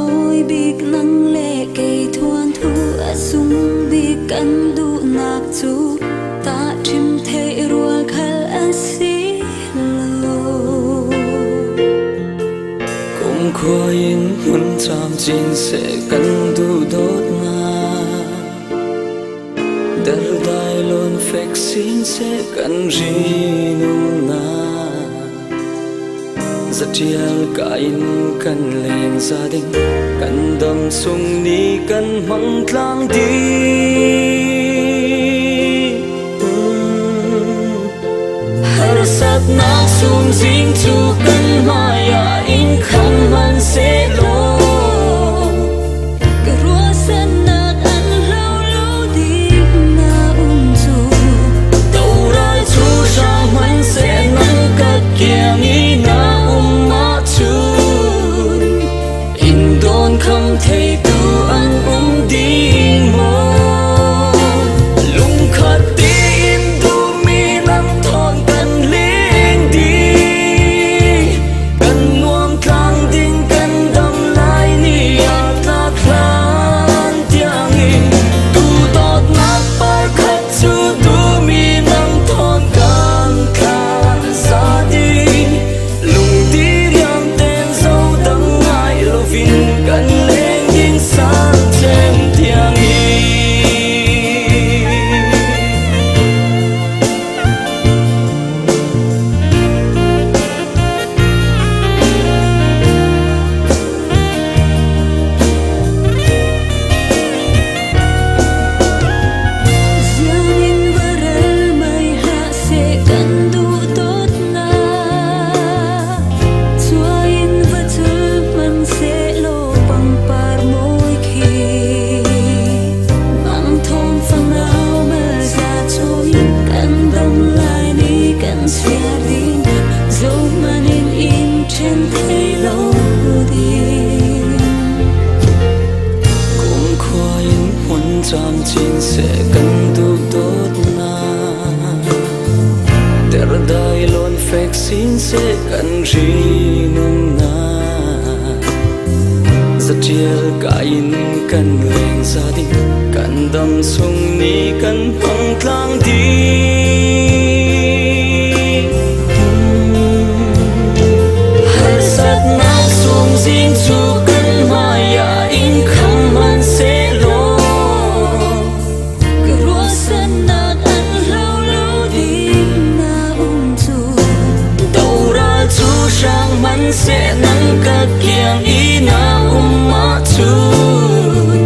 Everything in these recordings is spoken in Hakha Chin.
Mawi bik nang le kei thuan thu a sung bik kan duhnak cu tahṭhim theih rual khal a si lo. Kumkhua in hmun camcin seh kan duhdawtnak Dardai lawn fek sin seh kan rinumnak Zatial ka in kan leng za ding kan dam sung ni kan hmang tlang ding. Harsatnak sumzing cu kan hmaiah in kham hmanhsehlaw Ka ruahsannak an hlo lo ding na um cu. Doral cu hrang hmanhseh nang ka kiang i na um ahcun in dawn kham theitu an um ding maw? Lungkhat tein duhmi nang thawn kan leng dih. Kan nuam tlang ding kan dam lai ni ah tlak hlan tiangin tu dawtnak par khat cu duhmi nang thawn kan thla za ding. Lungti riam ten zo dang ngai lovin kan leng ding sang cem tiangin. Ziangin varal mai hlah seh kan duhdawtnak. Cuai in va cul hmanhsehlaw pangpar mawi khi. Mang thawng fanau malza chungin kan dam lai ni kan siar ding. Zohmanh in in ṭhen thei lo ding. Kumkhua in hmun camcin seh kan duhdawtnak Derdai lawn fek sin seh kan rinumnak Zatial ka in kan leng za ding kan dam sung ni kan hmang tlang ding. Harsatnak sungzing cu kan hmaiah in kham hmanhsehlaw Ka ruahsannak an hlo lo ding na um cu. Doral cu hrang hmanhseh nang ka kiang i na um ahcun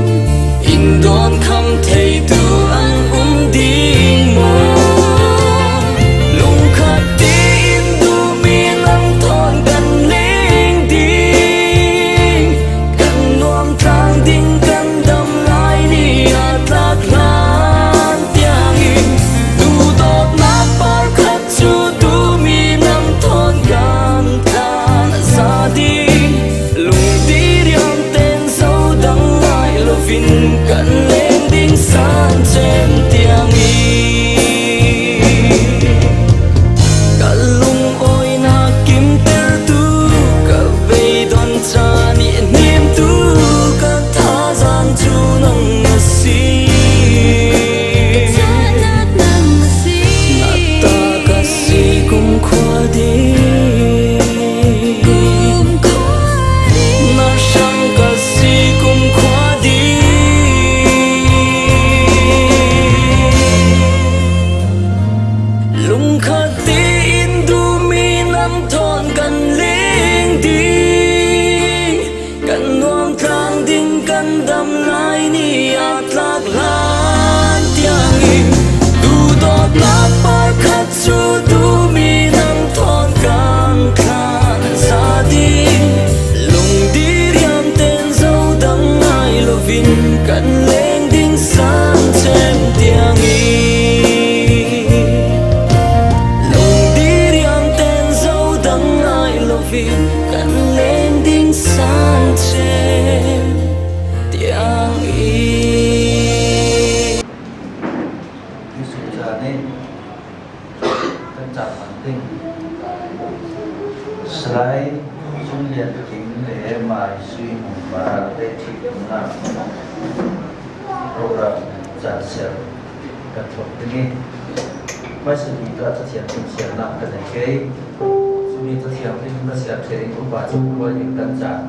in dawn kham theitu an um ding maw? Lungkhat tein duhmi lam thawn kan leng ding. Kan nuam tlang ding kan dam lai ni ah tlak hlan tiangin duhdawtnak par khat cu duhmi lam thawn kan tlan za ding. Lungti riam ten zo dang ngai lovin kan leng ding san cem tiangin. Ka lungawinak kimtertu, ka beidon caan i hnemtu, ka thazaang cu nang na si. Ka cahnak nang na si. Na ta ka si kumkhua ding. Kumkhua ding. Na hrang ka si kumkhua ding. Lungkhat tein duhmi lam thawn kan leng ding. Kan nuam tlang ding kan dam lai ni ah tlak hlan tiangin duhdawtnak par khat cu duhmi nang thawn kan thlan za ding. Lungdi riam ten zo dang ngai lovin kan leng ding sang cem tiangin. Lungdi riam ten zo dang ngai lovin kan leng ding sang cem tiangin. Barat lei ṭhitumnak program caan ser kan thawk ding i hmaisa bik ah Cathiang chimsiarnak kan nei kei. Cumi Cathiang hrim ka siar ṭhe in upa cung rual in kan caan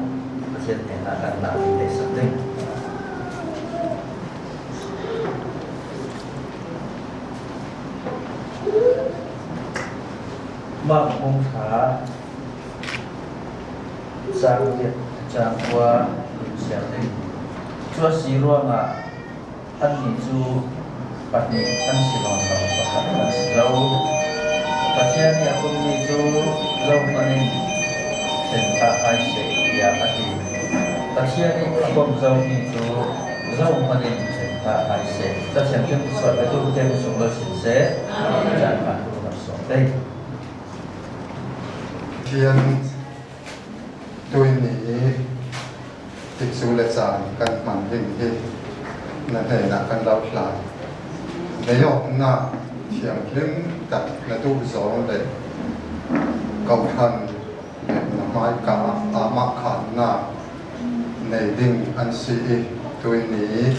Pathian hnenah kan nak in hneksak ding. Mah hmung thla Caang caang khua ser ding. Cu a si ruangah annih cu pahnih an si nawn lo, pakhat an si lo. Pathian nih a pummi cu zohhmanh in ṭhen hlah ai seh tiah a ti. Pathian nih a pom zohmi cu zohhmanh in ṭhen hlah ai seh. Cathiang cu sual petu te sunglawi sin seh. Caan hmaan tu kan sawm te. Pathian tuini i tikcu le caan kan hman ding hi na hnenah kan lo hlan. Leiawknak thianghlim tak na duh zawng le kokhan le na hmaika ah aamahkhannak nei ding an si i tuini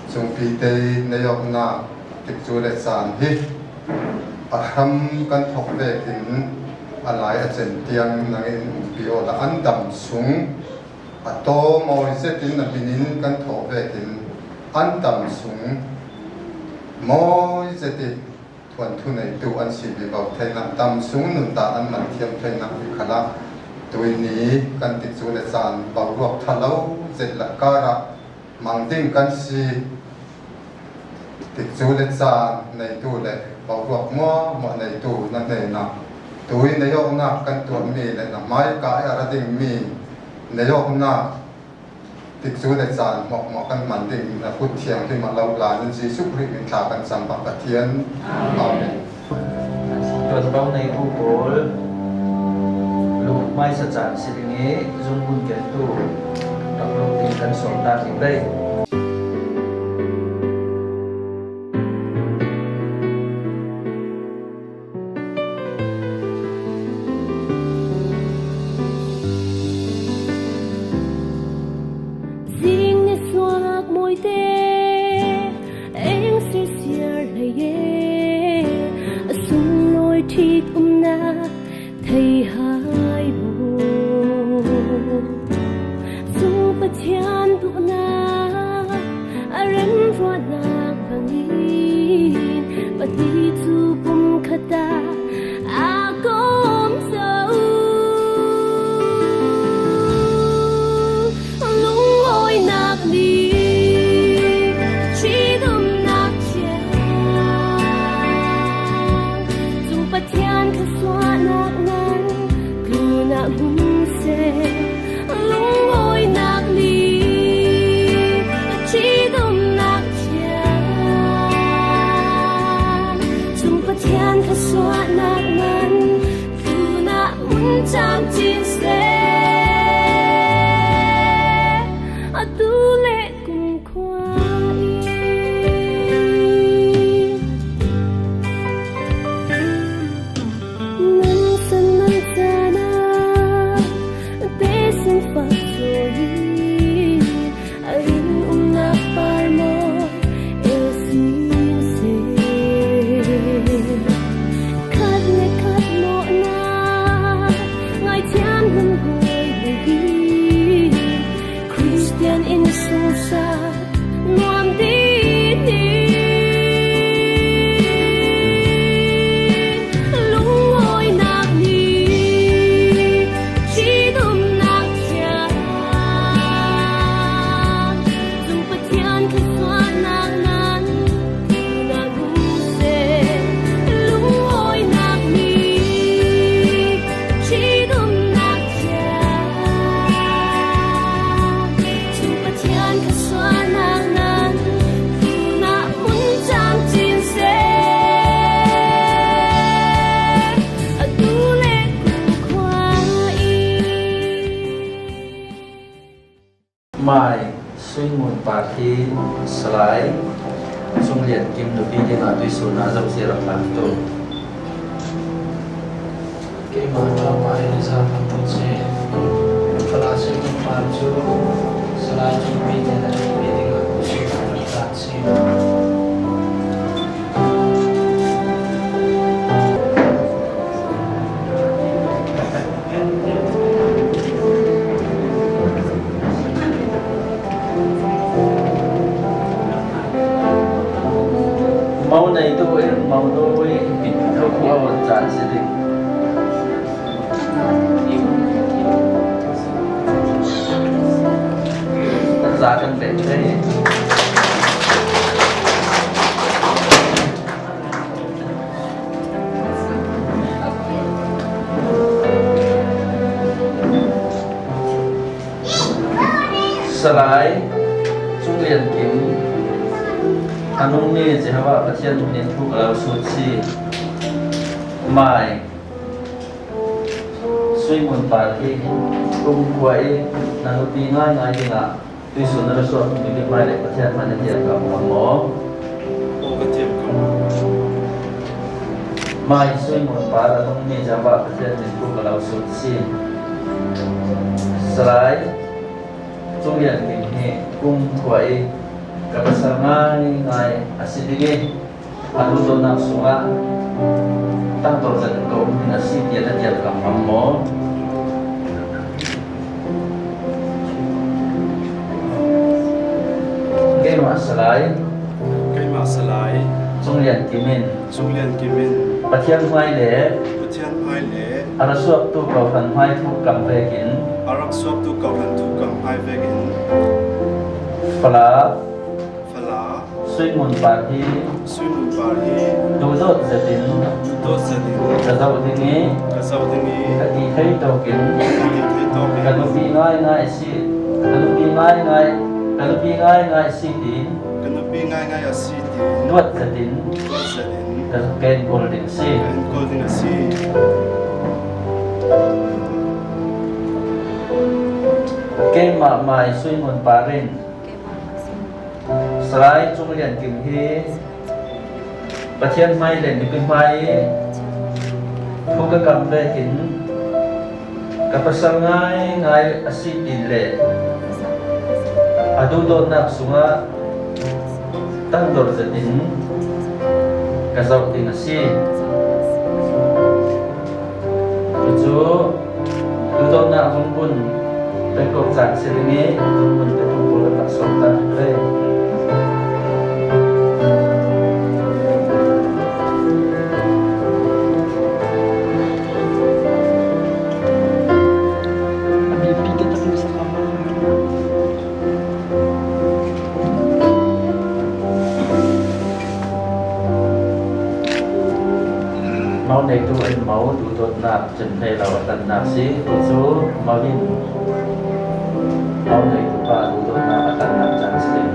cungpi te neiawknak tikcu le caan hi A hram kan thawk vekin a lai a cen tiang nang in umpi aw la an dam sung. A taw mawi zet in a min in kan thawh vekin an dam sung. Mawi zet i thuanthu neitu an si ve ko theinak dam sung nun ta an man thiam theinak hi khala tuini kan ti cu le caan boruak thalo zet la kar ah mang ding kan si. Tikcu le caan neitu le boruak muahmuah neitu na hnenah tui neiawknak kan tuahmi le na hmaika i a ra dingmi neiawknak tikcu le caan hmuahhmuah kan hman ding na kut thianghlim a lo hlan in Jesuh Khrih min thla kan cam bak Pathian. Amen. Tuanvo neitu pawl lung hmaisa caan si ding i zungbun kentu rak lut ding kan sawm ta ding dei. Zing ni suak mui te eng sisiar hlei e a sunglawi ṭhit umnak thei hai bu Cung Pathian duhnak a rem ruahnak bangin pahnih cu pum khat ah aa kom zo. Lungawinak nih ṭhitumnak thiang cu Pathian thluachuahnak nan tlun ah hmun seh. Lungawinak nih ṭhitumnak thiang cung Pathian thluachuahnak nan tlun ah hmun camcin seh. Atu le kumkhua in. Nan san nan caan ah tesin fak cawi a rin umnak par maw el sin seh. Khat le khat mawhnak ngaithiam nan hawi le Christian in sungsa nuam din Lungawinak nih ṭhitumnak thiang Cung Pathian thluachuahnak nan nak seh. Lungawinak nih ṭhitumnak thiang Cung Pathian thluachuahnak nan nak hmun camcin seh. Atu le kumkhua in. Mai Sui Ngun Par hi Salai Cung Lian Kim nupi dingah tuisun ah zohsi rak hlan tu. Keimah ṭapa in zaangfak ko seh. Falah Sui Ngun Par cu Salai Cungpi nih na ṭhutpi dingah suinak rak hlan si. Mau neitu in mau nawi thu a von caan si ding. Za kan pek thei. Salai Cung Lian Kim, a nungmi Jehovah Pathian nih thu ka lo sut si. Mai Sui Ngun Par hi kum khua i na nupi ngaingai dingah tuisun na ra suak mi hmailei Pathian hmanh na tiam ko hnga maw? Aw ka tiam ko. Mai Sui Ngun Par a nungmi Jehovah Pathian min thu ka lo sut si. Salai Cung Lian Kim hi kum khua i ka pasal ngaingai a si ding i a duhdawtnak sungah tangtor zat in ka um ding a si tiah na tiam ka ngam maw? Keimah Salai Keimah Salai Cung Lian Kim in Cung Lian Kim in Pathian hmai le Pathian hmai le a ra suaktu kawhhran hmai thuk kam vekin a rak suaktu kawhhran thuk kam hmai vekin Fala Fala Sui Ngun Par hi Sui Ngun Par hi duhdawt zet in duhdawt zet in ka zoh ding i ka zoh ding i ka ti thei tawkin ka ti thei tawkin ka nupi ngaingai si ka nupi ngaingai ka nupi ngaingai si tiin ka nupi ngaingai a si tiin duat zet in duat zet in ka ken kawl ding si ka enkawl ding a si. Keimah Mai Sui Ngun Par in Salai Cung Lian Kim hi Pathian hmai le mipi hmai i thu ka kam ve hin ka pasal ngaingai a si ti le a duhdawtnak sungah tangdor zet in ka zoh ding a si. Cucu duhdawtnak zungbun pekawk caan si ding i zungbun petu pawl kan rak sawm ta ve. Mau neitu in mau duhdawtnak cun hlei lo a tannak si. Tucu mau in mau neitu pa duhdawtnak a tannak caan si ding.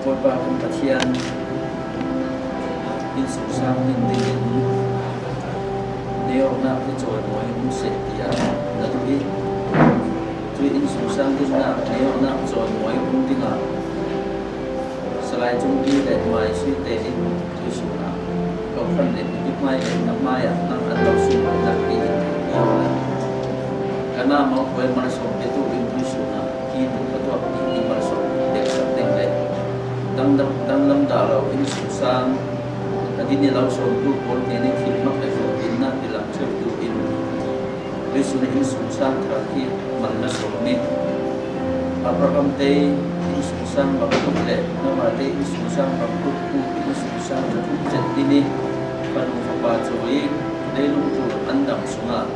Bawipa kan Pathian, inn sungsang din dingin neawknak hi cawimawi um seh tiah na duh i cu inn sungsang dinnak neawknak cawimawi um dingah Salai Cungpi le Mai Sui te in tuisun ah kawhhran le mipi hmai le na hmai ah nang an lo sunlawinak tiin neawknak kana mau huai malsawm petu in tuisun ah hi tu ka tuak dih ni malsawm peksak ding le danglam dah lo in sungsang a din i lo sawmtu pawl te nih thil mak le hlawhtlinnak ti lam cheutu in tuisun in sungsang thar khi man na sawm i Abraham te in sungsang bangtuk le Noah te in sungsang bangtuk u in sungsang thathut cet din i fanu fapa cawi leilung tu an dang sungah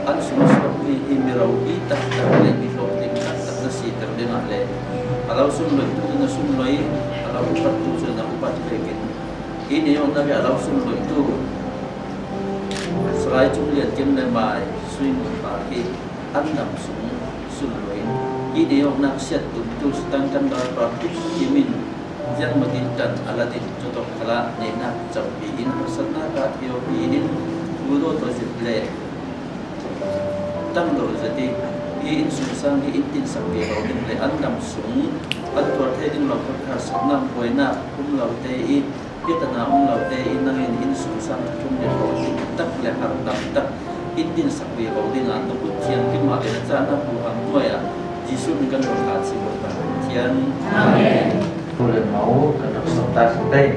an sungsuakmi hi miropi taktak le mi hlawhtling taktak na siter dingah le a lo sunlawih tu na sunlawih a lo upat tu cu na upat vekin hi ni na a lo sunlawih tu Salai Cung Lian Kim le Mai Sui Ngun Par hi an dam sung sunlawih hi ni nak siat tum tu stang kan ral tuk kimin ziang matin tan aladin cutok khala ne nak champi in harsatnak ah theo pi in ludo to zit le tangdor zati Hi innsungsang hi inn tinsak ve lo ding le an dam sung an tuar thei ding lo kha harsatnak buainak um lo te i piatana um lo te i nangin innsungsang thathum le hlawhtling tak le har taktak inn tinsak ve ko ding ah na kut thiang keimah le na cahnak huham hnuai ah Jesuh nih kan rak hlat si Bawipa Pathian. Amen. Nu le mau kan rak sok ta dei.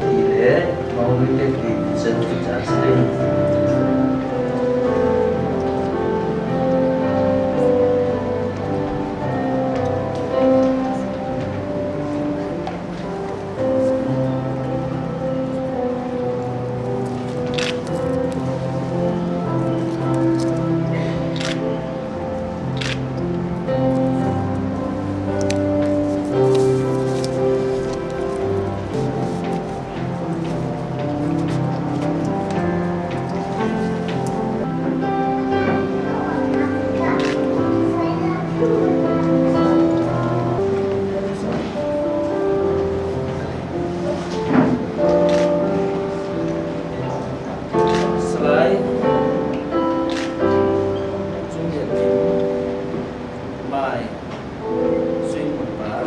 Ti le mawite ti cen ti ca si. Salai Cung Lian Kim, Mai Sui Hmun Par,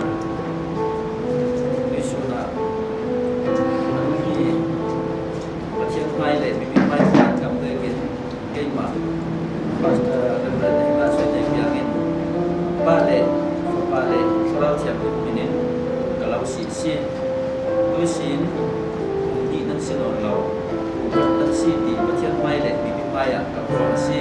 Tuisun ah a nungmi Pathian hmai le mipi hmai kam in keimah Pastor Reverend Hima Sui Nei Biangin Pa le Fapa le Thlarau Thianghlim min in ka lo si si. Tuisin kum hnih nan si nawn lo, kum khat nan si ti Pathian hmai le mipi hmai ah ka phuang a si.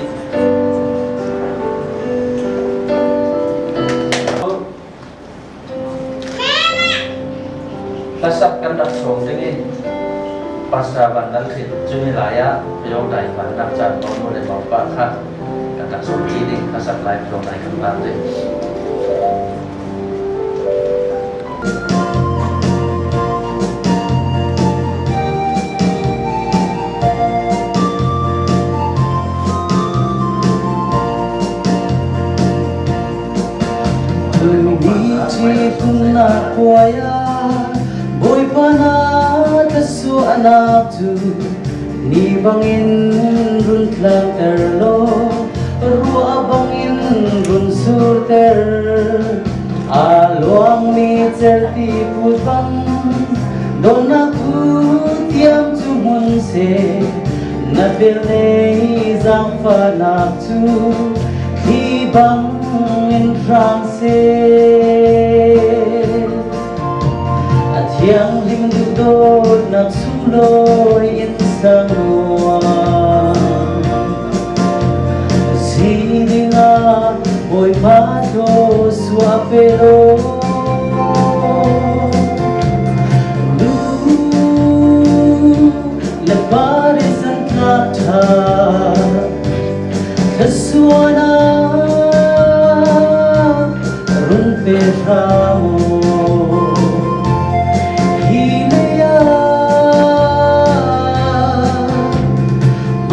Hlasak kan rak sawm ding i Pastor Van Lal Hrin cumi lai ah Pyo Dai Van rak caan ko nu le pa kha kan rak sawm ṭi ding hlasak lai Pyo Dai kan tar ding. Ṭhitumnak puai ah Bawipa na thluachuahnak cu ni bangin run tlangter law ruah bangin run surter. A luangmi cerhti put bang dawtnak tu tiang cu hmun seh na velnei zaangfahnak cu thli bang in hrang seh. A thianghlim duhdawtnak sunglawi in sang nuam si dingah Bawipa thluachuah pe law nu le pa le zantlak ṭha thluachuahnak run pe hram u. Hi lei ah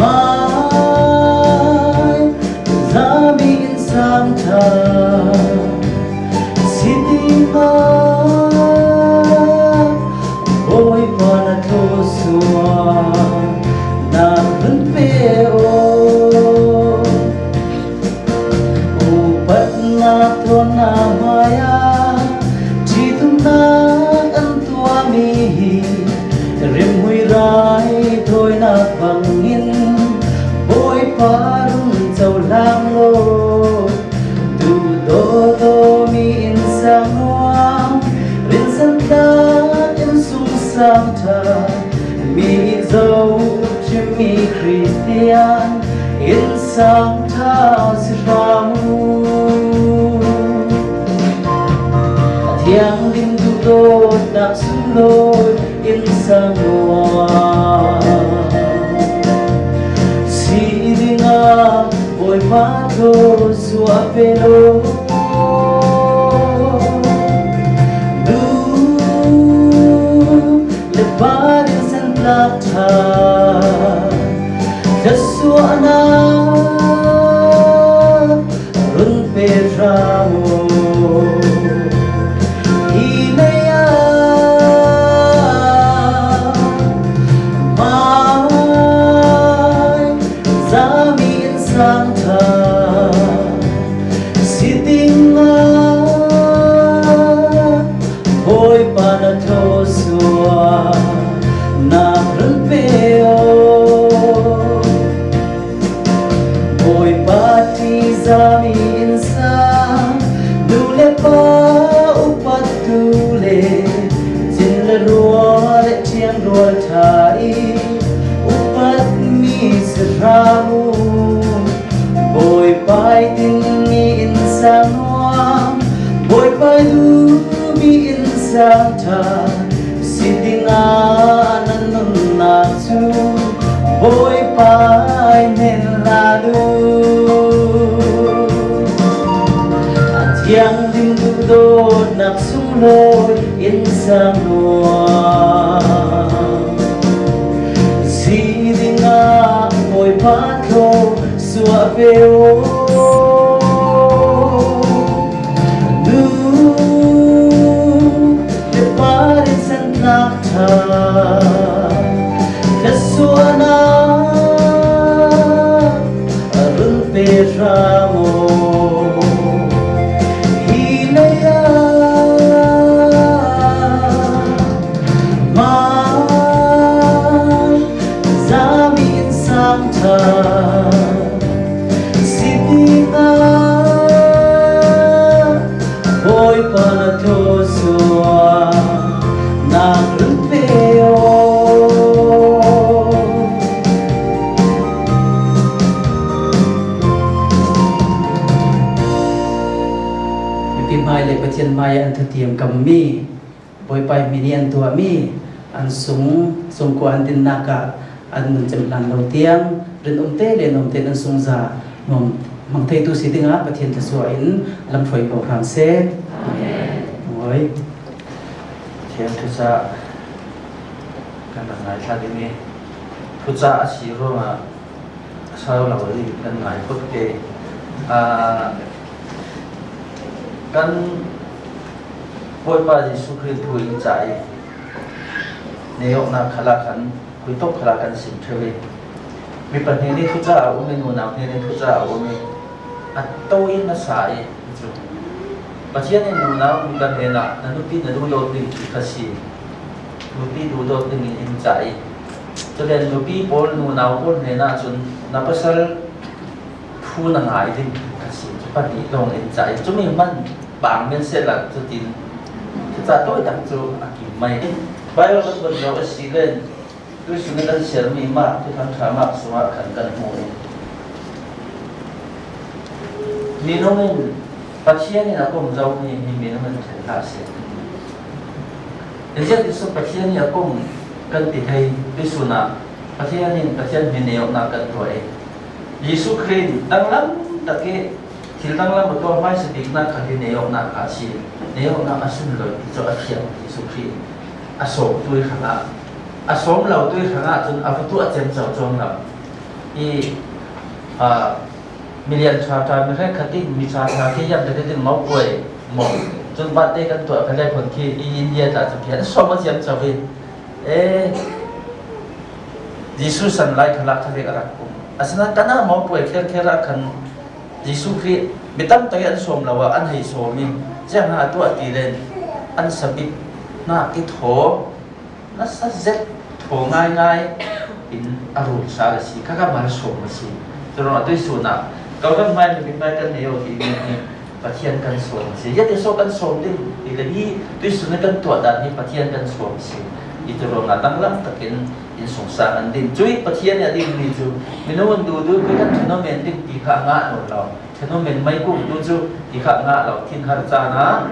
hmai zami in sang ṭha si ti ma Bawipa na thluachuah na run pe o. Upatnak thawnnak hmaiah ṭhitumnak an tuahmi hi rimhmui raithawinak bangin Bawipa run cohlang law duhdawdawmi inn sang nuam rinsantlak in sungsang ṭha mi zohchimmi Kristian inn sang ṭha si hram u. A thianghlim duhdawtnak sunglawi inn sang nuam si dingah Bawipa thluachuah pe law. Thluasuahnak run pe hram u. Hi lei ah hmai zami in sang ṭha si ding ah Bawipa na thawsuah nak run pe Bawipa ṭihzami in sang nu le pa upat tu le cin le rua le ṭhian rual ṭha i upatmi si hram u. Bawipa i tinmi inn sang nuam, Bawipa duhmi inn sang ṭha, si dingah nan nunnak cu Bawipa i hnen hlah u. A thianghlim duhdawtnak sunglawi inn sang nuam, si dingah Bawipa thaw suah ve u. Nu le pa in santlak ṭha thluasuahnak run pe hram u. Hi lei ah hmai zami in sang ṭha si dingah Bawipa na thawsuah nak run pe Mipi hmai le Pathian hmai an thutiam kammi Bawipa min i an tuahmi an sung sungkua an dinnak ah an nun cem hlan lo tiang rinum te le nom tein an sungza nuam mang theitu si dingah Pathian thluachuah in lamhruai ko hram seh. Amen. Oi. Pathian thucah kan rak ngaithla ding i thucah a si ruangah a sau lo i kan ngai phut te. Kan Bawipa Jesuh Khrih thu in ca i neawknak khala khan huitop khala kan sim ṭheo i mi pahnih nih thuca a um i nunau hnih nih thuca a um i a to in a sa i cu Pathian in nunau mi kan hnenah na nupi na duhdawt ding ti kha si nupi duhdawt ding in in ca i culen nupi pawl nunau pawl hnenah cun na pasal phu na ngai ding kha si cu pahnih lawng in ca i cumi man bang men sehla cutin cuca tawi tak cu a kim mai Bible kan von zoh a si len tuisun in an sermi mah tuthang ṭha mak sungah khan kan hmu i minung in Pathian in a kom zomi hi minung in ṭhen hlah seh. Ziah ti Pathian i a kom kan ti hlei tuisun ah Pathian in Pathian min eawknak kan tuah i Jesuh Khrih danglam tak i thil danglam a tuah hmaisa biknak kha hi neawknak kha a si. Neawknak a sunlawi ti cu a thiang Jesuh Khrih a sawm tu i hrangah a sawm lo tu i hrangah cun a va tuah cem co cawng lo i milian ṭha ṭha mi hrengkhat in mi ṭha ṭha khi yam tete ding mau kuai mo cun birthday kan tuah kha le khon khi i India tla cu khi an sawm a ciam co hi e Jesuh san lai khalak kha a rak um asinain kana mau puai kher kher ah khan Jesuh Khrih mi tam tak an sawm lo ah an hei sawm i ziang ha tuah ti len an sabit na ki thaw na sa zet thaw ngai ngai in a rul sa a si kha ka mal sawm a si curuangah tuisun ah ko kan hmai mi hmai kan nei o ti mi hi Pathian kan sawm a si. Yet so kan sawm ding ti le hi tuisun kan tuah dan hi Pathian kan sawm a si. I tu ruangah danglam takin in sungsa an din. Cui Pathian nih a ding mi cu minung an du du kan thano men ding ti kha ngah no lo. Thano men mai kum tu cu ti kha ngah lo thin har caan ah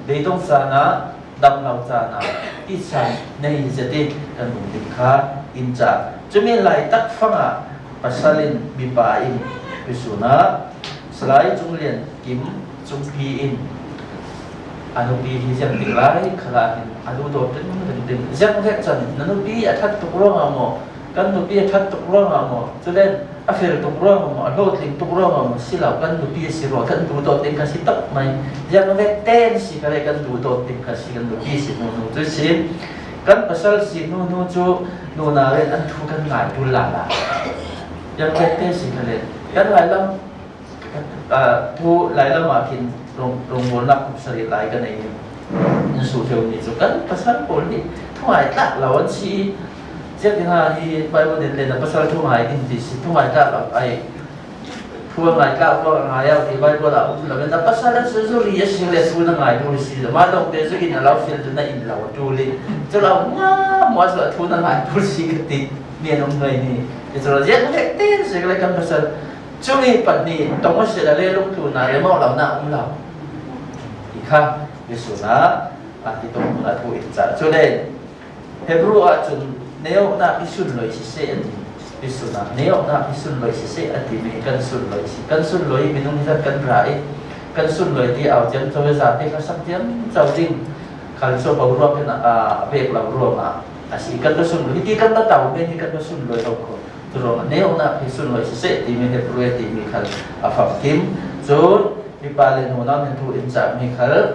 beidong caan ah dam lo caan ah ti san nei zati kan um ding kha in ca. Cumi lai tak fangah pasal in mipa in tuisun ah Salai Cung Lian Kim Cungpi in a nupi hi ziang tik lai khala hin a lu dawt ding ding ding ziang rek can na nupi a that tuk ruangah maw kan nupi a that tuk ruangah maw culen A fel tuk ruangah maw, a hlawhtling tuk ruangah maw si lo, kan nupi a si rua, kan duhdawt ding kha si tak mai. Ziang ve ten si kha le kan duhdawt ding kha si, kan nupi si hnu hnu cu si. Kan pasal si hnu hnu cu nuna len an thu kan ngai tul la la. Ziang ve te si kha le kan lai lam thu lai lam ah khin rongrawlnak kum sarih lai kan ei in su theu ni cu kan pasal pawl nih thu ngai tlak lo an si. Ziak hna hi Bible nih len pasal thu ngai ding ti si thu ngai tlak lo ai thu ngai tlak lo ngai au ti Bible ah um lo in a pasal an su zu ri a si le thu na ngai tu si ma dong te zu in a lo fil tu na in lo tu li chu lo nga mo su thu na ngai tu si ka ti mi an um ngai ni ti chu lo ziak le ten si le kan pasal chumi pat ni tong a si la le lung tu na le mo lo na um lo ti kha Yesu na a ti tong na thu in cha chu le Hebrew ahcun neohnak hi sunlawi siseh an ti. Bisunah neohnak hi sunlawi siseh a timi kan sunlawi si. Kan sunlawi minung hi kan ra i kan sunlawi ti au tiam cho zate kha sak tiam cho ding khal cho bo ruang in a pek lo ruangah a si kan sunlawi ti kan la tau men hi kan sunlawi lo ko tu ruangah neohnak hi sunlawi siseh timi Hebrew timi khal a fam kim cun mipa le nu nau hin thu in ca mi khal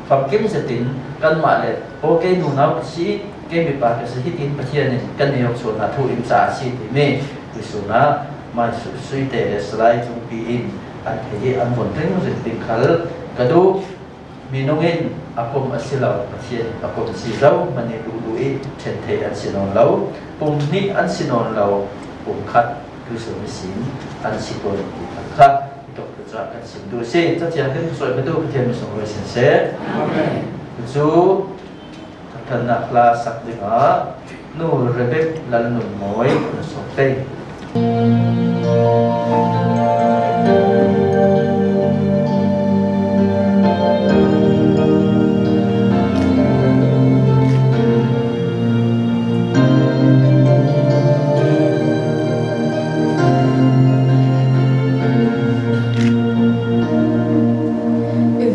famkim zetin kanmah le aw kei nunau ka si kei mipa ka si hitin Pathian in kan i hoksual hna thu in ca a si timi tuisun ah mai suite le salai cungpi in an thei i an von ring ring ding khal ka duh minung in a kum a si lo Pathian a kum si zo man i duh duh i ṭhen thei an si nawn lo pum hnih an si nawn lo pum khat tuisun sin an si tawn ti kha tok ca kan sim duh si cathiang kan sawi batu Pathian mi sunglawi sin seh. Amen. Cu thannak hla sak dingah nu Rebek Lalnun Mawi na sawm te.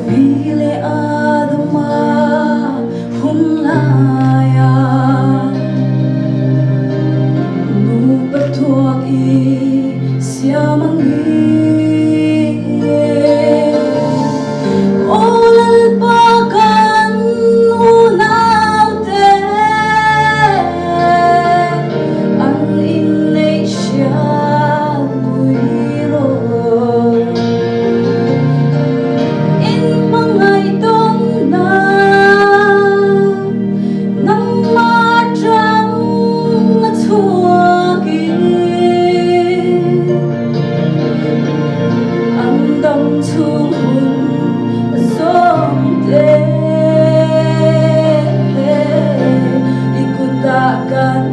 Vile aduma hunlaya nu patuak i siamangi Olal pakan unaute An inneihsiat puiro In mangaidon na nangmah ṭang a chuak i an dam chung hun zawng te i kut ah kan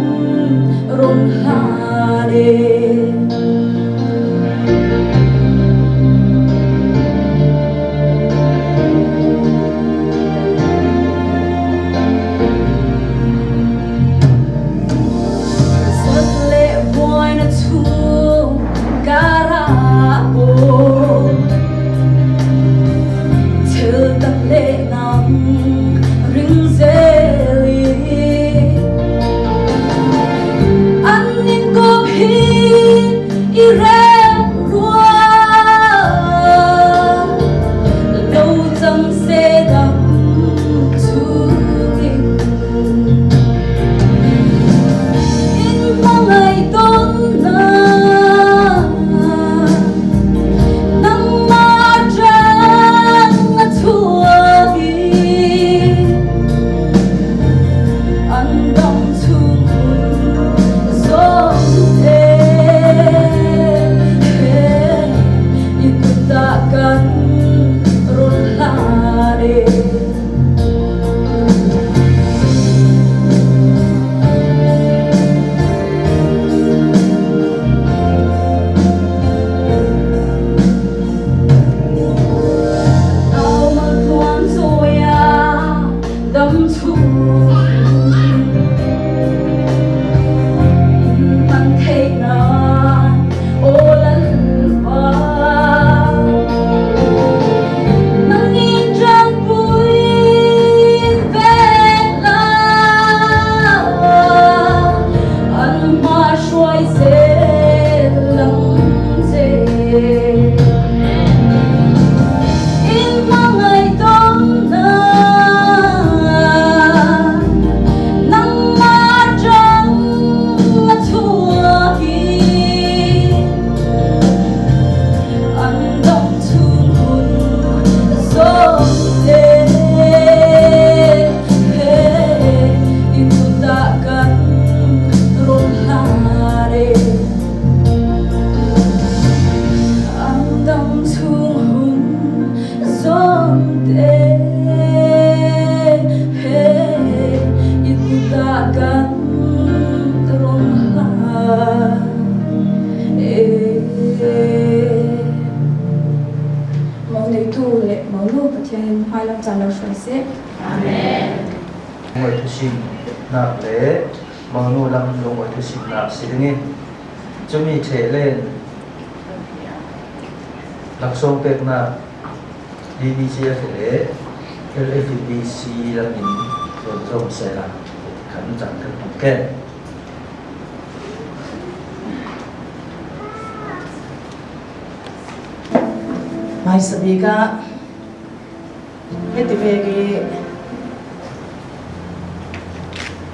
rung hlan e. Zat le buai na chung Thil tak le nang ring zel i an in kop hi i rem rua lo cang se dam chungin in hmangaih tawn na nangmah ṭang a chuak i an dam chung zawng te i kut ah kan run hlan e. te i kutah kan rong hlan. Mo neitu le mo nu Pathian in hmailam caan lo hruai seh. Amen. Ngaihtuasimnak le monu lam lungawi si dingin cumi ṭheh len laksawng peknak DBCF le LFBC lam in rawn zawm sehla kan cang kan hmu ken. Hmaisa bik ah hiti vek i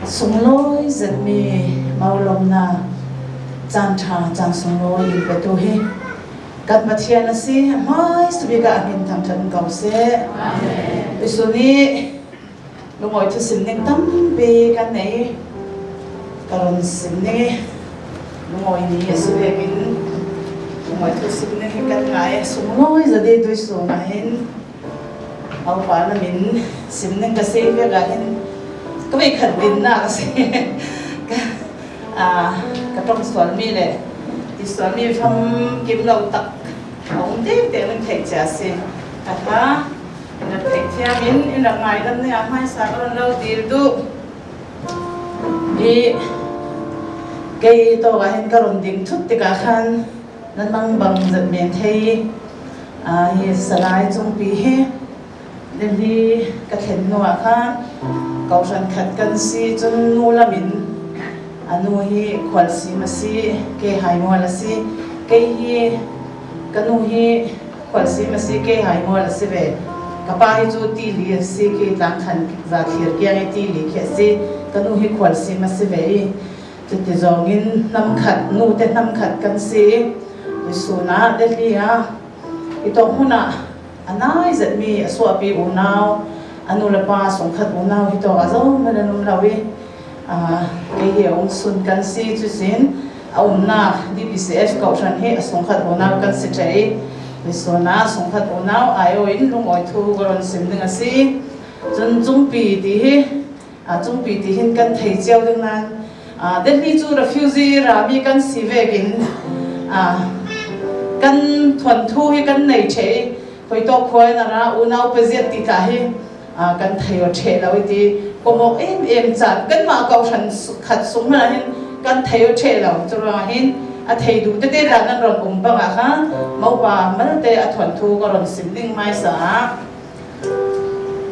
sunglawi zetmi maulawmnak caanṭha caan sunglawi in petu hi kan Pathian a si. Hmaisa bik ah a min thangṭhat ko seh. Jesuh nih lungawi cu sim ning tampi kan nei. Ka ron sim ning i lungawi ni a si vekin lungawi thu sim ning hi kan ngai. Sunglawi zade tuisung ah hin Aupa na min sim ning ka si vek ah hin ka vei khat dinnak a si. Ka tong sualmi le ti sualmi fam kim lo tak a um te te nan theih cia si. A tha in rak theih thiam in in rak ngai dam ne ah hmaisa ka ron lo dil duh. I kei to ah hin ka ron ding thut tikah khan nan mang bang zat men thei hi Salai Cungpi hi Delhi ka thlen hnu ah khan kohhran khat kan si cun nu lam in a nu hi khualsim a si ke hai mual a si kei hi ka nu hi khualsim a si ke hai mual a si ve ka pa hi cu tili a si khi tlangkhan za thlir kiang i tili khi a si ka nu hi khualsim a si ve i Cuti zong in hnamkhat nute hnamkhat kan si. Tuisun ah Delhi ah i tawk hmun ah a nai zetmi a suahpi unau, a nu le pa sungkhat unau hi tawk ah zohhmanh an um lo i kei hi a um sun kan si. Cusin a umnak DPCF kohhran hi a sungkhat unau kan si ṭheh i tuisun ah sungkhat unau aiawh in lungawi thu ka ron sim ding a si. Cun cungpi ti hi Cungpi ti hin kan thei cio ding nain Delhi cu refugee rami kan si vekin kan thuanthu hi kan nei ṭhe i hoitawk khua in a ra unau paziat ti tla hi kan thei o ṭhe lo i ti komok em em caan kanmah kohhran khat sung hmanh ah hin kan thei o ṭhe lo cu ruangah hin a thei duh tete dah nan ron um bang ah khan mopa malte a thuanthu ka ron sim ding hmaisa ah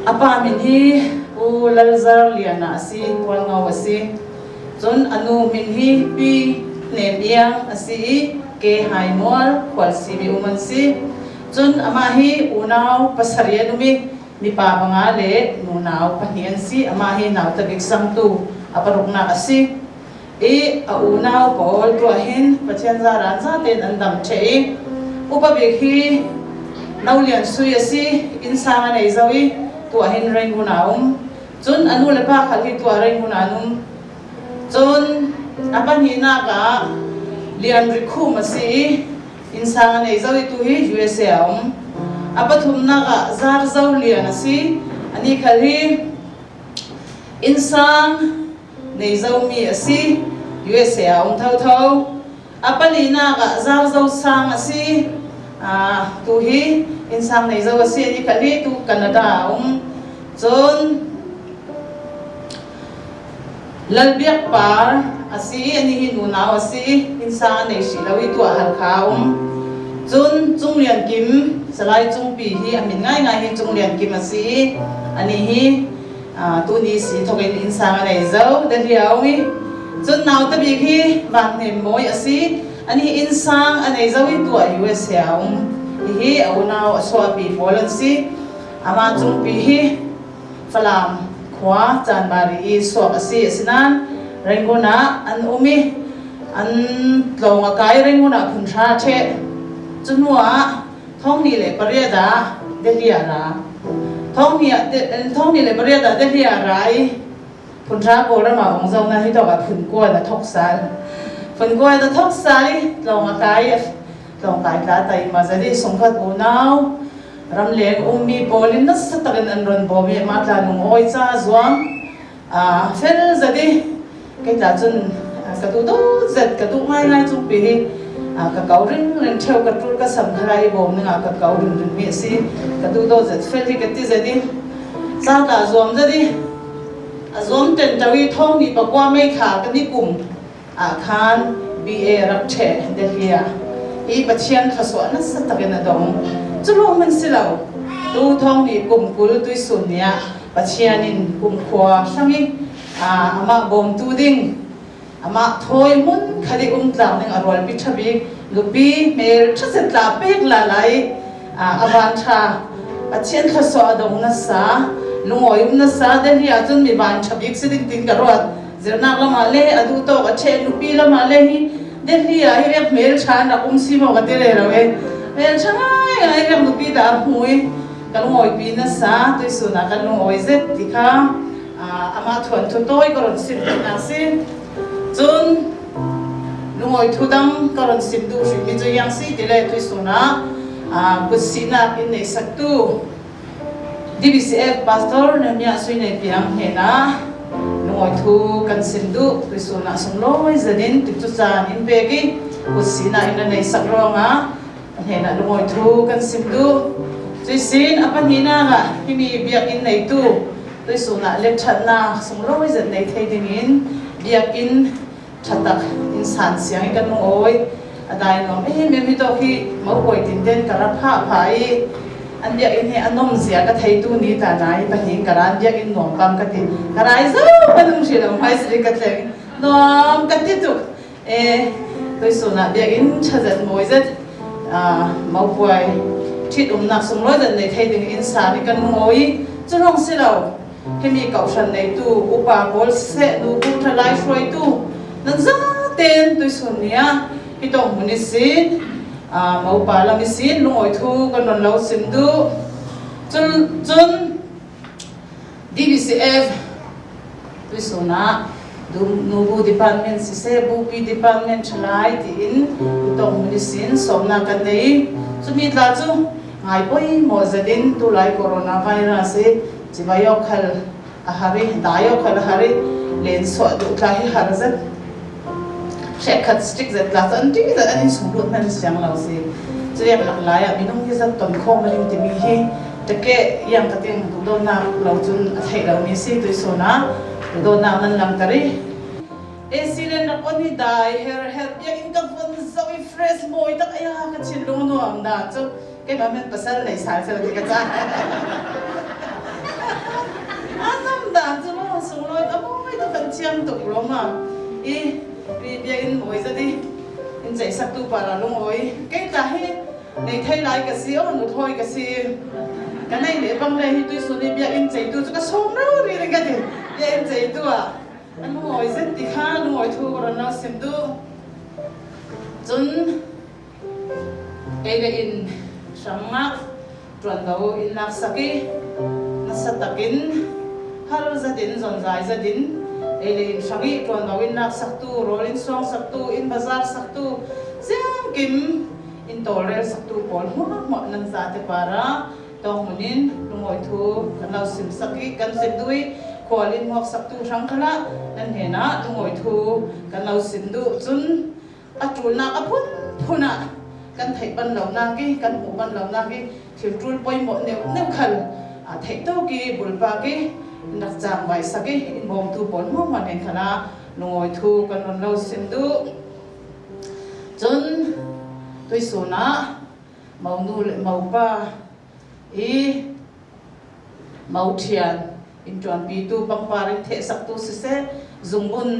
A pa min hi Pu Lal Zar Liana a si, Hualngo a si. Cun a nu min hi Pi Hnem Iang a si i Ke Hai Mual khualsimi um an si. Cun amah hi unau pasarih an um i mipa panga le nunau pahnih an si. Amah hi nauta bik sangtu a paruknak a si. I a unau pawl tuah hin Pathian zaran zatein an dam ṭheh i upa bik hi No Lian Sui a si, innsang a nei zau i tuah hin Rangoon ah a um. Cun a nu le pa khal hi tuah Rangoon ah an um. Cun a pahnihnak ah Lian Rikhum a si i innsang a nei zau i tu hi USA ah a um. A pathumnak ah Zar Zo Lian a si, ani khal hi innsang nei zomi a si. USA ah um thotho. A palinak ah Zarzo sang a si. Tu hi innsang nei zo a si. Ni khat hi tu Canada ah um. Cun Lalbiak Par a si. Ani hi nunau a si. Innsang a nei hrih lo i tu ah Halkha a um. Cun Cung Lian Kim, Salai Cungpi hi a min ngaingai hi Cung Lian Kim a si. Ani hi tuni si thok in innsang a nei zo dahliau i cun naute bik hi van hnem mawi a si ani innsang a nei zo i tuah USA a um hihi a unau a chuahpi pawl an si amah cungpi hi Falam khua Chanbari i suak a si asinain Rangoon ah an um i an tlawng a kai Rangoon ah phun hra ṭheh cu hnu ah 2008 ah Delhi ah ra. 2008 ah Delhi ah ra i phunhra Kawlram ah ong zong na hi tawk ah phun kuan a thok sal. Phun kuan a thok sal i tlawng a kai tlawng kai tla tai ma zali sungkhat unau. Ramleng ummi pawl in nasa takin an ron bawm i mah tla lungawi ca zuam fel zat i kei tla cun ka duh dawt zat ka duh ngaingai cungpi hi ka kau ringring ṭheo ka ṭul ka sam kha i bawm dingah ka kau ringring mi a si ka duh dawt zat fel hi ka ti zat i ca tla zuam zat i a zuam ten ṭo i thong ni pakua mei thla kan i kum ah khan BA rak ṭheh Delhi ah i Pathian thluachuah nasa takin a dong. Cu lawng man si lo. Tu thong nih kum 20 tuisun ni ah Pathian in kumkhua hrang i amah bawmtu ding amah thawi hmun khat i umtlak ning a rualpi ṭha bik nupi hmel ṭhazet tla pek la lai a van ṭha Pathian thluachuah a dong nasa lungawi um nasa Delhi ah cun mi van ṭha bik si ding tin ka ruat Zirnak lamah le a duh tawk a ṭheh nupi lamah le hi Delhi ah hi riak hmel ṭha an rak um si maw ka ti re lo e. Hmel ṭha ngai ngai riak nupi dah a hmu i ka lungawipi nasa tuisun ah kan lungawi zet ti kha amah thuan thu tawi ka ron sim duhnak si. Cun lungawi thu dang ka ron sim duh hrim mi cu yang si ti le tuisun ah kutsinak in nei saktu DBCF Pastor Nehemiah Sui Nei Piang hnenah lungawi thu kan sim duh tuisun ah sunglawi zan in tikcu caan in pek i kutsinak in a nei sak ruangah a hnenah lungawi thu kan sim duh. Cuisin a pahnihnak ah himi biakinn neitu tuisun ah letṭhatnak sunglawi zan nei thei dingin biakinn ṭhatak in san siang i kan lungawi a dai nuam em em hi tawk hi maukawi tin ten ka ra pha pha i an biakinn hi a nom zia ka theitu ni ta nai pahnih ka ran biakinn nuam pam ka ti ka rai zo ka nung hri lo mai sri ka tleng nuam ka ti tuk e toisun ah biakinn ṭhazet mawi zet maupuai ṭhit umnak sunglawi zet nei thei ding in san i kan lungawi cu lawng si lo Himi kohhran neitu upa pawl siseh nubu ṭhalai hruaitu nan zaten tuisun ni ah hi tong hmun i sin mopa lam i sin lungawi thu kan ron lo sim duh. Cun cun DBCF tuisun ah nubu department siseh bupi department ṭhalai tiin hi tong hmun i sin sawmnak kan nei. Cumi tla cu ngai poi maw zat in tulai coronavirus hi Civai awk khal a har i dai awk khal a har i len suah duh tla hi har zet hrek strict zet tla an ṭi zet an in sung lut hman siang lo si cuyak lak lai ah minung hi zat ton khawm maling timi hi teke yang ka ting duhdonak lo cun a theih lo mi si tuisun ah duhdonak nan langter i AC len rak on hi dai her her biakinn ka von zo i fresh mawi tak aya ka thinlung nuam da cu keimah men pasal nei sal sel ti ka ca anam dan cu mo sunglawi ka mawi tu kan thiam tuk lo ma i ri biakinn mawi zati in ceih sak tu para lungawi kei ta hi nei thei lai ka si o nu thoi ka si ka nei le bang le hi tui suni biakinn ceitu cu ka som ro ri ring ka ti biakinn ceitu ah an lungawi zet ti kha lungawi thu ka ron lo sim du cun Ei le inn hrangah ṭuanvo in laksak i nasa takin har zat in zonzai zat in ei le inn hrang i ṭuanvo in laksaktu, rawl in suangsaktu, inn bazaar saktu, ziangkim in tawlrel saktu pawl hmuahhmuah nan zate par ah tawng in lungawi thu kan lo simsak i kan sim duh i khual in hmuak saktu hrang khala nan hnenah lungawi thu kan lo sim duh cun A ṭulnak a phunphun ah kan theih ban lonak i kan hmuh ban lonak i thil ṭul poimawh neuh khal theih tawk i bulpak i rak caang vai sak i in bawmtu pawl hmuahhmuah nen khan ah lungawi thu kan ron lo sim duh. Cun tuisun ah monu le mopa i Mauṭhian inn ṭuanpitu pangpar in thehsaktu siseh, zungbun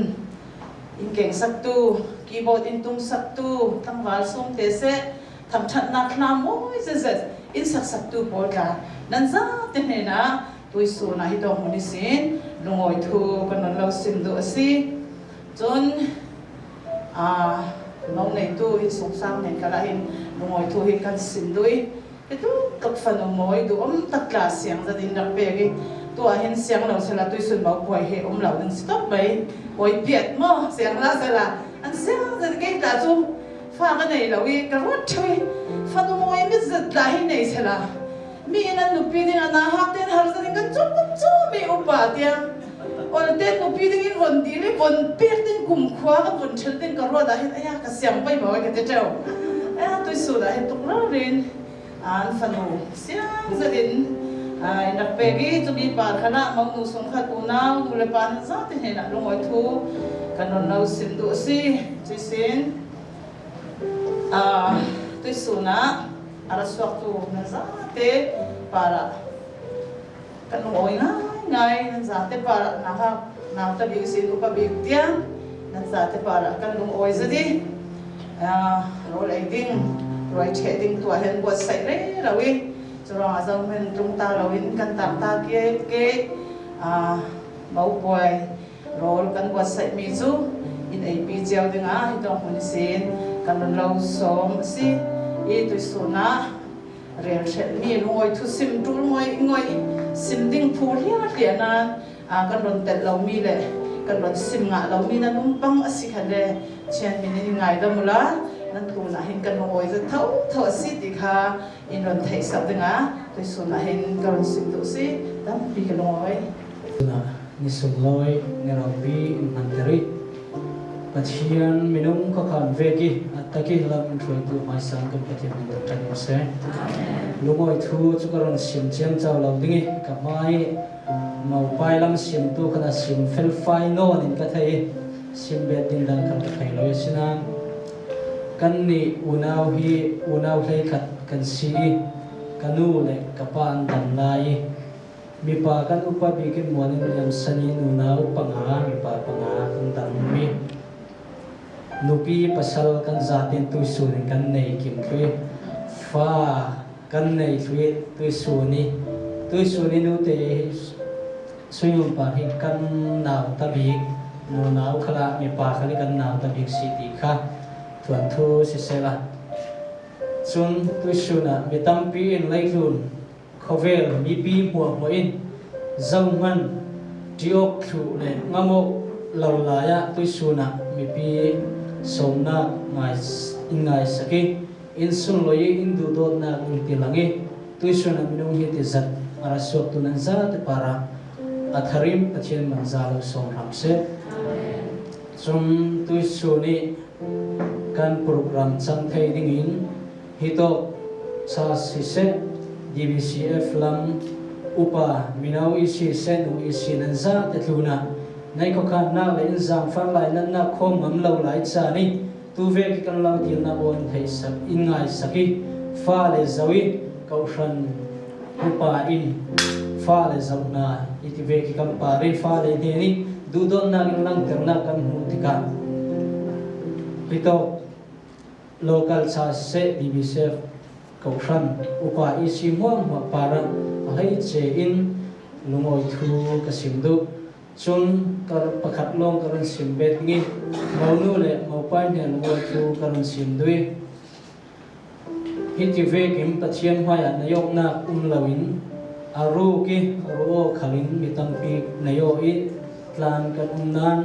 in kengsaktu, keyboard in tumsaktu, tlangval sum te seh, thangṭhatnak hla mawi zetzet in saksaktu pawl tla nan zate hnenah tuisun ah hi dawng hmun i sin lungawi thu kan ron lo sim duh a si. Cun no neitu in sungsang nen kal ahhin lungawi thu hi kan sim duh i Hitluk fanu mawi duhawm tak tla siang zat in rak pek i tu ah hin siang lo sela tuisun mau puai he um lo ding si top mei oi piat maw siang la sela an siang zat kei tla cu fa ka nei lo i ka ruat ṭheu i fanu mawi mit zat tla hi nei sela. Mi in an nupi ding ana hak ten har zarin kan chuk chu mi upa tiang ol te nupi ding in von dil i von pek ding kum khua ka von thel ding ka ruat ah hin aya ka siang pai ma ka te teu aya tui su da hin tuk rin an fanu siang zatin in rak pek i chumi pa khana mangnu sung khat unau nu le pa nan za te he na lungoi thu kan ron lo sim du si chui sin tui su na ara suak tu nan za te para kan lungoi ngai ngai nan za te para na ha nau ta bik sin upa bik tiang nan za te para kan lungoi zadi rawl ei ding ruai ṭheh ding tuah hen buatsaih re lo i curuangah zohhmanh tlung ta loin kan tar ta ke ke maupuai rawl kan buatsaih mi cu in eipi cio dingah hi tong hmun sin kan run lo sawm a si i tuisun ah rel hrelhmi lungawi thu sim ṭul ngoi ngoi sim ding phu hliar hliar nain kan ron telh lomi le kan ron sim ngah lomi nan um pang a si kha le chian min in ngai dam ula nan tun ah hin kan lungawi za tho tho a si ti kha in ron theih sak dingah tuisun ah hin ka ron sim duh si tampi ka lungawi. Ni sunglawi ni ropi in hman teri Pathian minung khuakhan vek i a taki lam in hruaitu hmaisang kan Pathian min thangṭhat ko seh. Lungawi thu cu ka ron sim ciamco lo ding i ka hmai i maupai lam simtu khan a sim felfai nawn in ka thei i sim bet ding dang khan ka thei lo i asinain kannih unau hi unau hleikhat kan si i ka nu le ka pa an dam lai i Mipa kan upa bik in muan in liamsan i unau panga mipa panga kan dangmi. Nupi pasal kan zaten tuisun in kan nei kim thlui. Fa kan nei thlui tuisun i tuisun i nute suingun par hi kan nau tabik nunau khala mipa khali kan nau tabik si ti kha thuan thu si sela. Cun tuisun ah mi tampi in leitlun Khawvel mipi hmuahhmuah in zohhmanh ṭiawk thlu le ngamawh lo lai ah tuisun ah mipi sawmnak ngai in ngai sak i inn sunglawi i inn duhdawtnak in ti lang i tuisun ah minung hi ti zat a ra suaktu nan zate par ah a tharim Pathian man za lo sawm hram seh. Cun tuisun i kan program cang thei dingin Hi tawk ca siseh, DBCF lam upa mino isi seh nu isi nan za te tlun ah nai khuakhannak le in zaangfar lai nan nak khawm ngam lo lai ca nih tu ve ki kan lo dil na awn thei sak in ngai sak i fa le zo i kohhran upa in fa le zo hna i ti ve ki kan pa ri fa le hne nih duhdawtnak in langhternak kan hmuh tikah hi tawk Local ca siseh DBCF kohhran upa isi hmuahhmuah parah a hleice in lungawi thu ka sim duh. Cun kar pakhat lawng ka run sim bet ngi monu le mopai hne lungawi thu ka run sim dui. Hi ti vekim Pathian hmaiah na yoknak um loin a ruk i ruo khalin mi tampi na yo i tlan kan um nan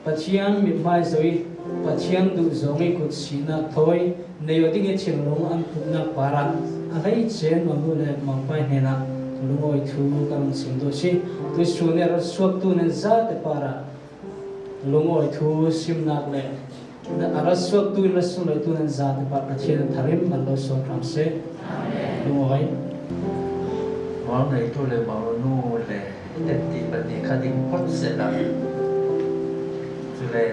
Pathian mithmai zoh i Pathian duh zawng i kut sinak thawi nei ding i thinlung an putnak par ah a hleice manu le mangpai hnenah lungawi thu kan run sim duh si. Tuisun i a rat suaktu nan zate par ah lungawi thu simnak le a rat suaktu in rat sunglawitu nan zate par Pathian an tharim man lo sawm hram seh. Lungawi. Mau neitu le mau nu le Ti pahnih kha ding phot sehla. Cule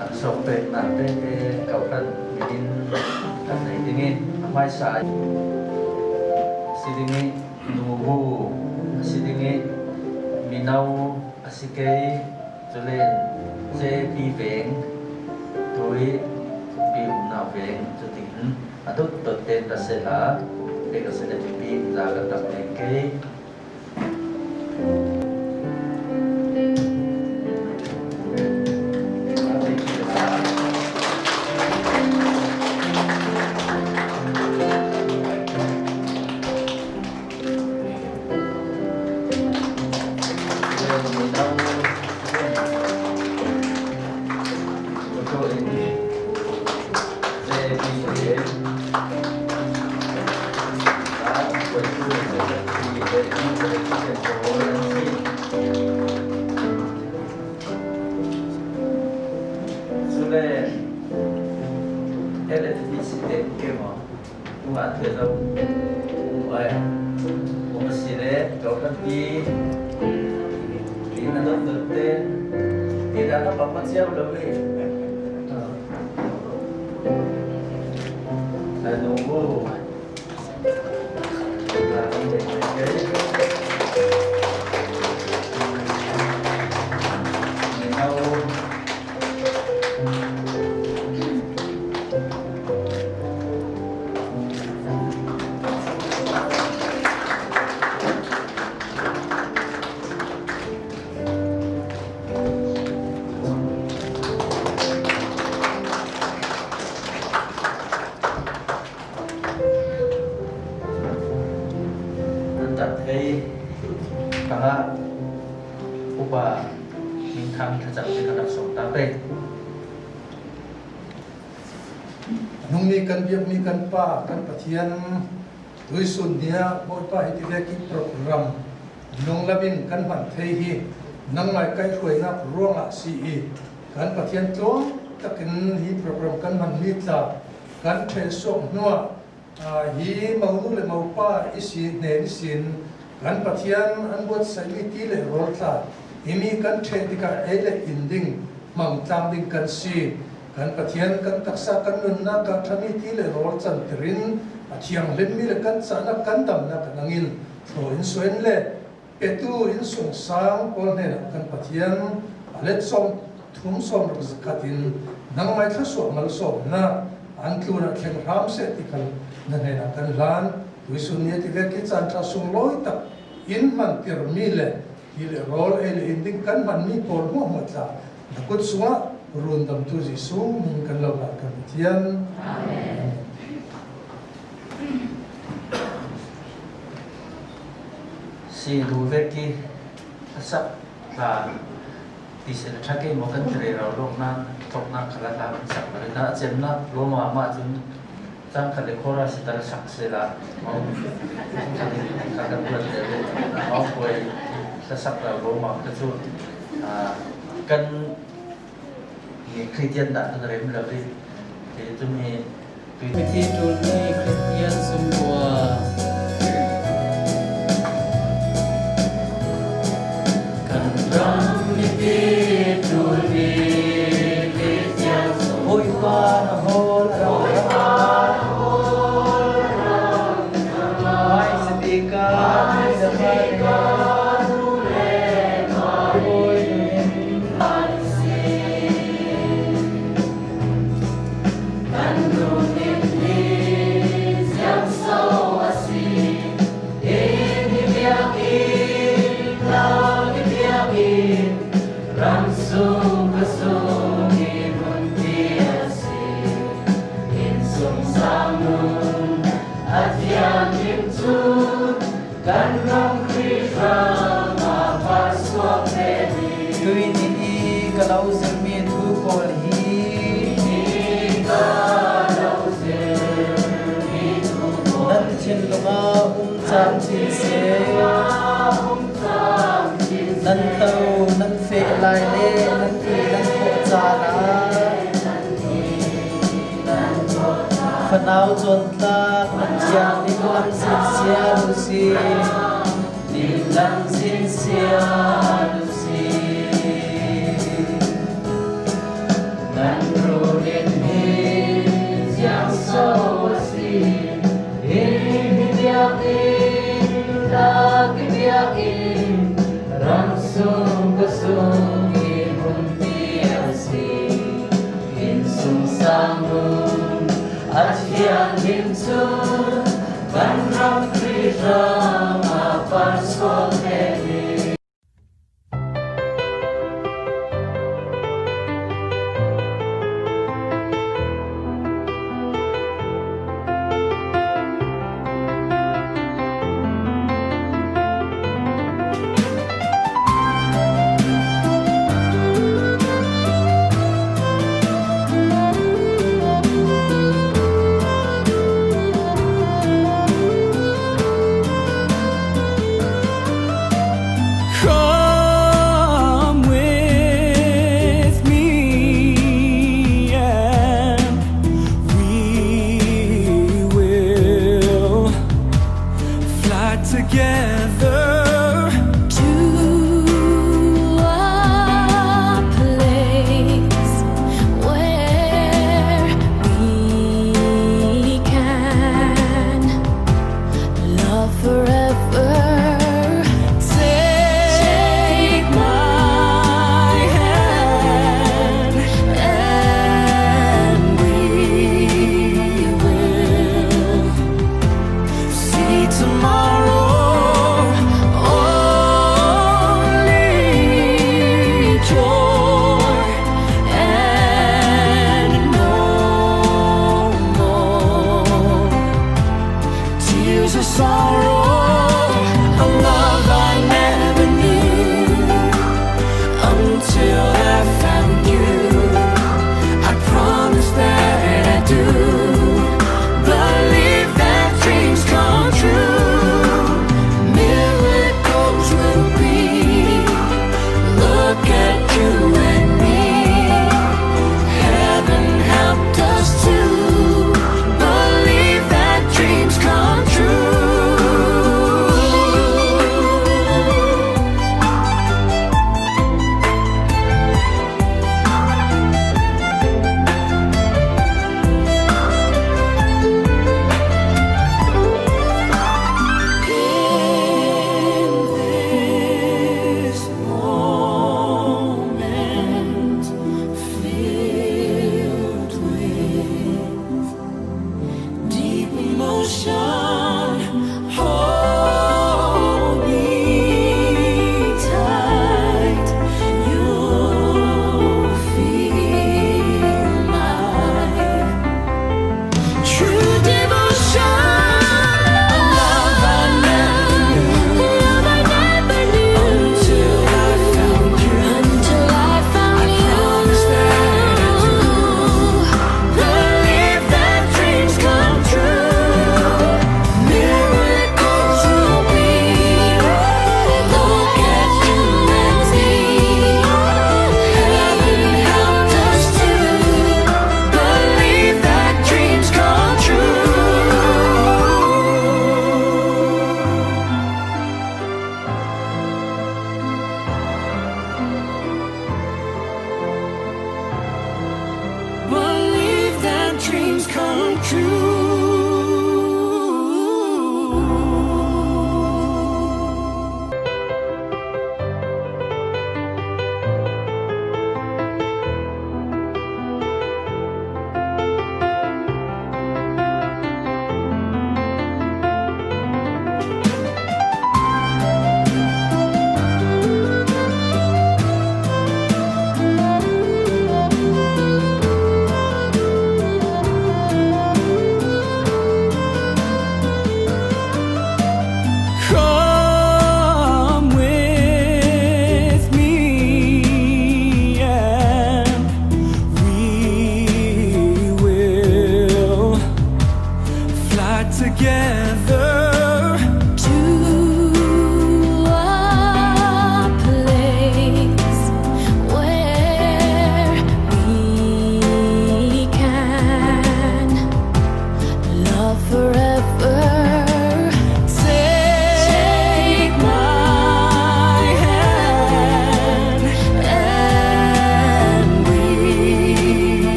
an sawk peknak tete kokhan midin kan nei ding i a hmaisa si ding i nubu a si ding i mino a si kei culen JP veng tui pi umnak veng cutin a dot dot ten ra sehla te ka sene pipi za kan rak nei ke. te zo ai um si le to kan ti ti na dot dot te ti da na pa pa chiao lo we na nu bu Nan tat hei tangah upa minthang thlacam te ka rak sawm ta pe. Nungmi kan biakmi kan Pa kan Pathian tuisun ni ah Bawipa hi ti veki program nung labin kan hman thei hi nangmai kai hruainak ruangah si i kan Pathian tluang takin hi program kan hman mi tla kan ṭhen suak hnuah hi monu le mopa i si hnen i sin kan Pathian an buatsaihmi ti le rawl tla hi mi kan ṭhen tikah ei le in ding hmang tlang ding kan si. Kan Pathian kan taksa kan nunnak ah ṭhami ti le rawl canter in a thianghlimmi le kan cahnak kan damnak kan angin thlaw in suen le petu in sungsang pawl hnenah kan Pathian a let sawm thum sawm ruk zakhat in nangmai thluasuah malsawmnak an tlun ah thleng hram seh ti kha na hnenah kan hlan. Tuisun ni ti ve ki caan ṭha sunglawi tak in hman tirmi le ti le rawl ei le in ding kan hmanmi pawl hmuahhmuah tla na kut sungah rundamtu Jesuh min kan lo hlan kan Pathian. Amen. Si du ve ki sak tla ti se tha ke mo kan tre raw lok na thok na khala la kan sak na na chem na lo ma ma chun chang khale khora se tar sak se la mo ka kan buat le mo koi sa sak la lo ma ka chu kan ni Christian da kan rem la vi te chu mi Mithi ṭulmi Kristian sungkua. Kan ram mipi ṭulmi Kristian Bawipa na hawl a Hmaisabik ah nu le pa Bawi Kan lungthin hi siangso a si. Inn hi biakinn, tlang hi biakinn, ramsung ka sung i hmunpi a si. Innsung sang nun a thianghlim cun kan ram Khrihfa ah parsuak te ding. Tui ni i ka lo zirmi thu pawl hi nan thinlung ah um camcin seh. Nan to nan feh lai le nan i nan thawh caan ah fanau cawntlak nan thianghlim lam sin sial u sih. Lam sin sial u sih. Nan rulin hi siangso a si. Hi biakinn, tlak i biakinn, ramsung ka sung i hmunpi a si. Innsung sang nun a thianghlim cun kan ram Khrih ram ah parsuak he ni. Ride together to a place where we can love forever. Take my hand And we will see tomorrow. Only joy and no more tears of sorrow. A love